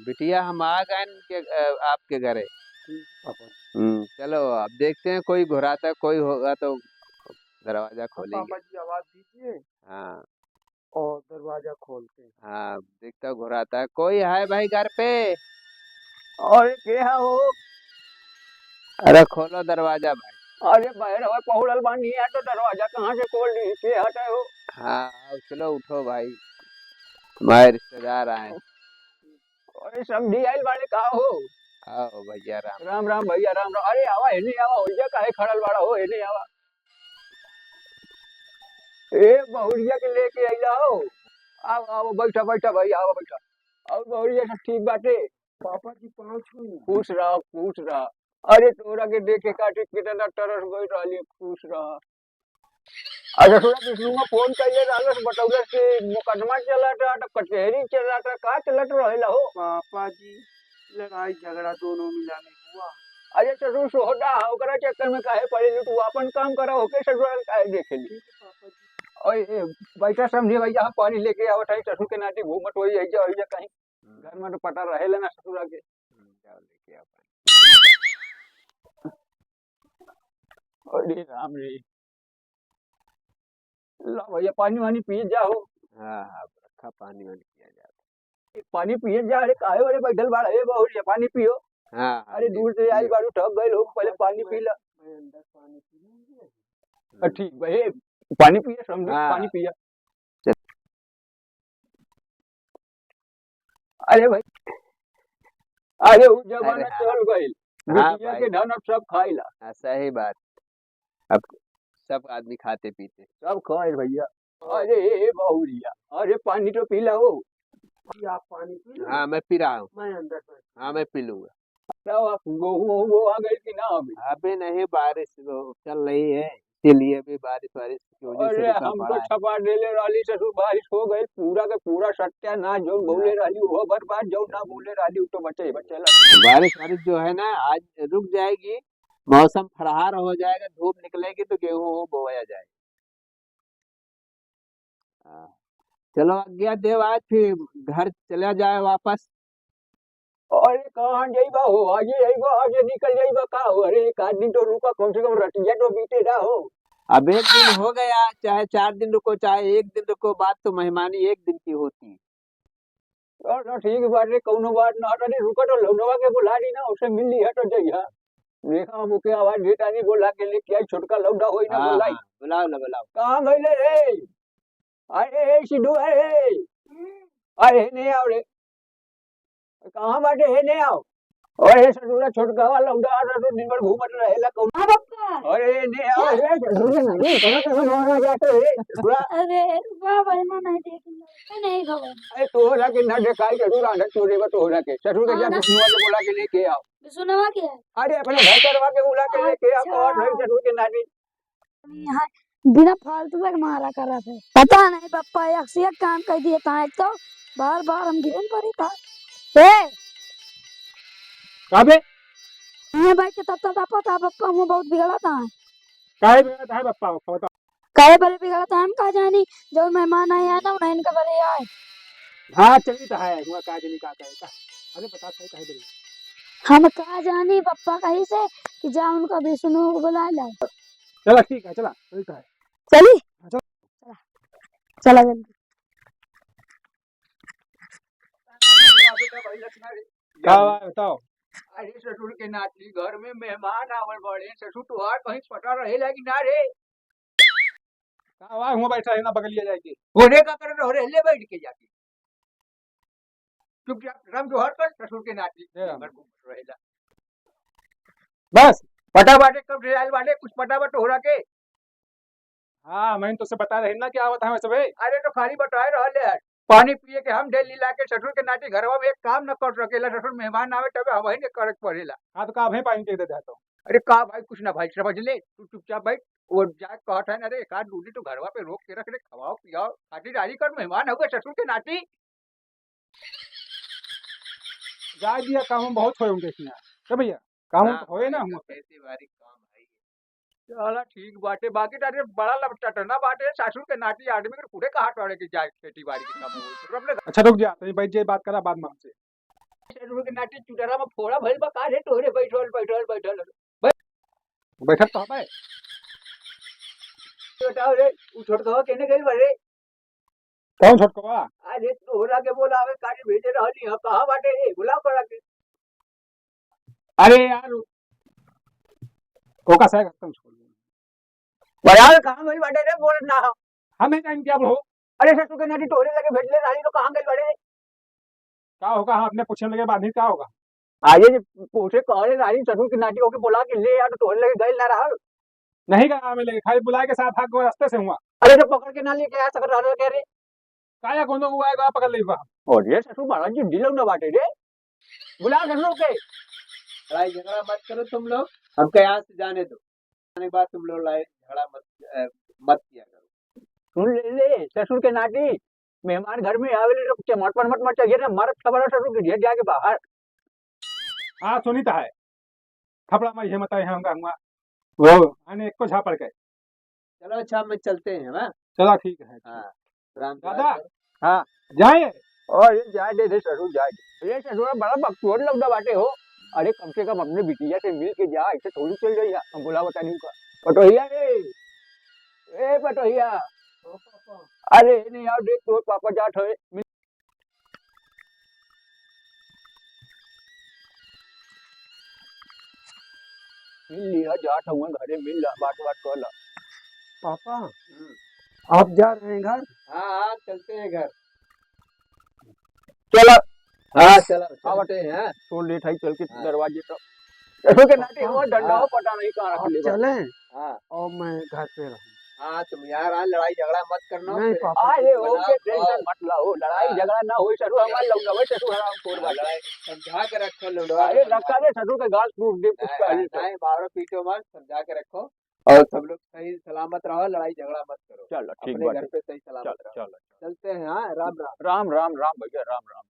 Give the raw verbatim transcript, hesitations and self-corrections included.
बिटिया, हम आ गए इनके, अ, आपके घरे। ठीक है पापा जी। हम्म, चलो, अब देखते हैं, कोई घुराता, कोई होगा तो दरवाजा हाँ, खोलेंगे। पापा जी, आवाज दीजिए। हाँ। और दरवाजा खोलते हैं। हाँ, देखता हूँ, घुराता है। कोई है भाई घर पे? अरे, के है हो? अरे, खोलो दरवाजा भाई। अरे, बाहर हवा पहुड़ल बानी है, तो दरवाजा कहाँ से खोल दी? के हटे हो? हाँ, आओ, चलो, उठो भाई, तुम्हारे रिश्तेदार आए। अरे, समधी आइल बाड़े का हो? आओ भैया, राम। राम, राम भैया, राम, राम। अरे, आवा, एने आवा, ओइजा काहे खड़ल बाड़ा हो? एने आवा। ए, बहुरिया के लेके अइला हो। आओ, आओ, बैठा, बैठा भाई, आओ, बैठा। और बहुरिया सब ठीक बाटे? पापा जी, पाँव छू। खुश रह, खुश रह। अरे, तोरा के देखे खातिर कितना तरस गई रहली, खुश रह। अच्छा, थोड़ा विष्णुआ फोन कइले रहलस, बतौलस कि मुकदमा चलत रहा, तो कचहरी चलत रहा, का चलत रहेला हो? पापा जी, लड़ाई झगड़ा दोनों मिला में हुआ। अरे, ससुर सोहटा है, ओकरा चक्कर में काहे पड़े लू? तू आपन काम करा, ओके ससुर काहे देखे ली? ठीक है पापा जी। ओए, ए, बैठा समधी भैया, हम पानी लेके आवत है, ससुर के नाती घूमत होई, ऐजा, ऐजा कहीं। हम्म। घर में तो पटा रहेला ना ससुरा के। हम्म, जाओ लेके आओ पानी। अरे राम रे। ला भैया, पानी वानी पिए जाओ। हाँ, हाँ, रखा, पानी वानी पिया जाता। पानी पिए जा रे, काहे रे बैठल बाड़ा? ए बहुरिया, पानी पियो। हाँ, हाँ, अरे, ले, दूर से आई पियो। बारू, थक गइल हो, पहले पानी पी ला। मैं अंदर पानी पी लूंगी। अ, ठीक बा, ए, पानी पिया, समझो, हाँ। पानी पिया। चल। अरे भाई, अरे, उ जमाना अरे हाँ। चल गइल। हाँ बिटिया भाई। के धन अब सब खाइला। हाँ, सही बात। अब सब आदमी खाते पीते। सब खाए भैया। अरे, ए, ए, बहुरिया, अरे, पानी तो पी ला हो। जी, आप पानी पी लो। हाँ, मैं पी रहा हूँ। मैं अंदर बैठ हाँ, मैं पी लूंगा। क्या हुआ? गेहूं, गेहूं आ गई कि ना अभी? अभी नहीं, बारिश वो चल रही है, इसीलिए अभी बारिश वारिश की वजह से अरे, रुका हम तो पड़ा है। छपा देले रहली ससुर, बारिश हो गई, पूरा के पूरा सत्यानाश, जौन हाँ। बोले रहली वो बर्बाद, जौन ना बोले रहली वो तो बचे, बचे ला। बारिश वारिश जो है ना, आज रुक जाएगी, मौसम फरहार हो जाएगा, धूप निकलेगी तो गेहूं वहूं बोया जाएगा। हाँ। चलो आज्ञा देव, आज फिर घर चला जाए वापस। अरे कहाँ जाइबा हो? आजे जाइबा, आजे निकल जाइबा का हो? अरे एक आध दिन तो रुका, कम से कम रतिया तो बीते ना हो। अब एक दिन हो गया, चाहे चार दिन रुको, चाहे एक दिन रुको, बात तो मेहमानी एक दिन की होती है। और तो ठीक बात रे, कौनो बात ना, अरे रुका तो लौंडवा के बुला ली ना, उसे मिल लिया तो जइहा। देखा, हम ओके आवाज देता नहीं, बोला के लेके आई, छोटका लौंडा होई ना, हाँ, बोलाई। हाँ, बुलाओ ना, बुलाओ। कहाँ गइले रे? अरे, ए, सिद्धू, अरे, अरे, नहीं आओ रे। कहाँ बाटे, हे, नहीं आओ। अरे, ससुरा, छोटका वाला लौंडा आ रहा, दिन भर घूमत रहेला, कौन? हाँ, पप्पा। अरे, नहीं आओ रे, ससुरा, नहीं, कहाँ, कहाँ, कहाँ जाते रे, ससुरा? अरे, बाबा, इन्हें नहीं देखेंगे, नहीं खबर। अरे, तोहरा के ना देखाई, ससुरा, ना तोरे बा तोहरा के। ससुर के हाँ, जा, ना। विष्णुआ के बोला के लेके आओ। विष्णुआ के है? अरे, अपने घर करवा के बुला के लेके आओ, अच्छा। और नहीं, ससुर के नानी। यहाँ बिना फालतू के मारा करत है। पता नहीं पप्पा, एक से एक काम कर दिए था। एक तो बार बार हम गिरन पड़ी था। ए! का बे? मैं भाई के तब तक पता पप्पा, मैं बहुत बिगड़ा था। काहे बिगड़ा था पप्पा? बताओ। काहे बड़े बिगड़ा था, हम का जानी, जो मेहमान आए हैं ना, उन्हें इनका बड़े आए। हाँ, चली तो है, हुआ का जानी का कहे का। अरे बता सही, काहे बड़े? हम का जानी पप्पा कहीं से कि जा उनका विष्णु को बुला लाओ। चला, ठीक है, चला, चलता है। चली? हाँ, चला। चला, चला जल्दी। का बा, बताओ। अरे ससुर के नाती, घर में मेहमान आवल बड़े, ससुर तोहार कहीं पता रहेला कि ना रे? का बा, हुआ बैठा है ना बगलिया जाके। ओने का करत रहो रे, ले बैठ के जाके। चुपचाप राम जोहर कर, ससुर के नाती, दे राम। दिन भर घूमत रहेला। बस। पता बाटे कब से आइल बाटे, कुछ पता बा तोहरा के? हाँ, मैं तो से बता रहे ना क्या आवत है सबे। अरे तो खाली बताए रहले है, पानी पिए के हम डेली लाके ससुर के नाती घरवा में एक काम न कर सकेला, ससुर मेहमान आवे तबे हम ही ने करे के पड़ेला। हाँ, तो का भाई पानी दे दे तो। अरे का भाई, कुछ ना भाई, समझ ले, तू चुपचाप बैठ। वो जाए कहत है ना रे, एक आध डूली तो घरवा पे रोक के रख रे, खवाओ पियाओ, खातिरदारी कर, मेहमान हुए ससुर के नाती। जाए दिया, काम हम बहुत होए होंगे इसमें। क्या भैया, काम हम हाँ, होए ना भाई, हम। खेती बाड़ी काम है। चला ठीक बाटे, बाकी तारे बड़ा लपटना बाटे, सासुर के नाती आदमी के पूरे कहा टोड़े के जाए खेती बाड़ी के काम हो। अच्छा रुक जा, तनी बैठ जाए, बात करा बाद में हमसे। ससुर के नाती चुटरा में फोड़ा भइल बा का रे तोहरे बैठल, बैठल, बैठल। बैठत तो हबे। बताओ रे, उ छोटकवा केने गइल बा रे? कौन छोटकवा? अरे तोहरा के बोलावे काहे भेजे रहनी ह, कहाँ बाटे रे? बुलाओ करा के। अरे यार, ओका सह खत्म छोड़ दे। बयार कहाँ गइल बाटे रे? बोल ना। हमें जान क्या बड़ो? अरे ससुर के नाती तोहरे लगे भेजले रहनी तो कहाँ गइल बाटे रे? का होगा? हाँ, अपने पूछे लगे बाद में का होगा? आजे जे पूछे कहले रहनी ससुर के नाती ओके बोला के ले यार, तोहरे लगे गइल ना रहल। नहीं गया हमें लगे, खाली बुलाए के साथ भाग गए रास्ते से हुआ। अरे तो पकड़ के ना लेके आ सकत रहल के रे? काया कोनो हुआ है, पकड़ ले बा। और ये ससुर बड़ा जिद्दी लोग ना बाटे रे। बुला ससुर के। लड़ाई झगड़ा मत करो तुम लोग, हमको यहाँ से जाने दो। आने के बाद तुम लोग लड़ाई झगड़ा मत, अ, मत किया करो। सुन ले, ले, ससुर के नाती, मेहमान घर में आवे ले तो चमाट पर मत मत चाहिए ना, मारत खबर है ससुर के घर जाके बाहर। हाँ, सुनी तो है। थपड़ा में ये मत आए हैं, हम हुआ। वो, आने को झापड़ के। चलो अच्छा, हम चलते हैं, हाँ? चलो, ठीक है। हाँ, राम दादा। हाँ। जाए? और ये जाए दे, दे ससुर, जाए दे। ये ससुर बड़ा बकचोद लौंडा बाटे हो। अरे, कम से कम अपने बिटिया से मिल के जा, ऐसे थोड़ी चल जाई, हम बोला बता नहीं का। पटोहिया रे, ए पटोहिया, अरे, नहीं आओ, देख तोर पापा जात है। मिल लिया, जात हूँ घरे, मिल ला, बात बात कर ला। पापा, हम्म। आप जा रहे हैं घर? हाँ, हाँ, चलते हैं घर। चला। हाँ, चला, चलते हैं। छोड़ देत हई, चल के हाँ। दरवाजे तो। ऐसे के नाती हमार डंडा हाँ। हो, पता नहीं कहाँ रख आप ले बा। चलें? हाँ। और मैं घर पे रहूँ। हाँ, तुम यार, हाँ, लड़ाई झगड़ा मत करना, नहीं, फिर पापा। अरे, बनाओ, ओके, tension खाओ। मत लाओ, लड़ाई हाँ। झगड़ा ना होई, ससुर हमार लौंडा होई, ससुर हराम खोर हाँ, बाटे। लड़ाई समझा के रखो, लौंडवा अरे, के रखा समझा। रे, ससुर के गाल टूट दे, कुछ नहीं, कह नहीं, दे तो। नहीं, मारो पीटो मत, समझा के रखो। और सब लोग सही सलामत रहो, लड़ाई झगड़ा मत करो। चलो, ठीक अपने बाटे। घर पे सही सलामत चलो, रहो। चलो। चलते हैं, हाँ, राम राम। राम, राम, राम भैया, राम, राम।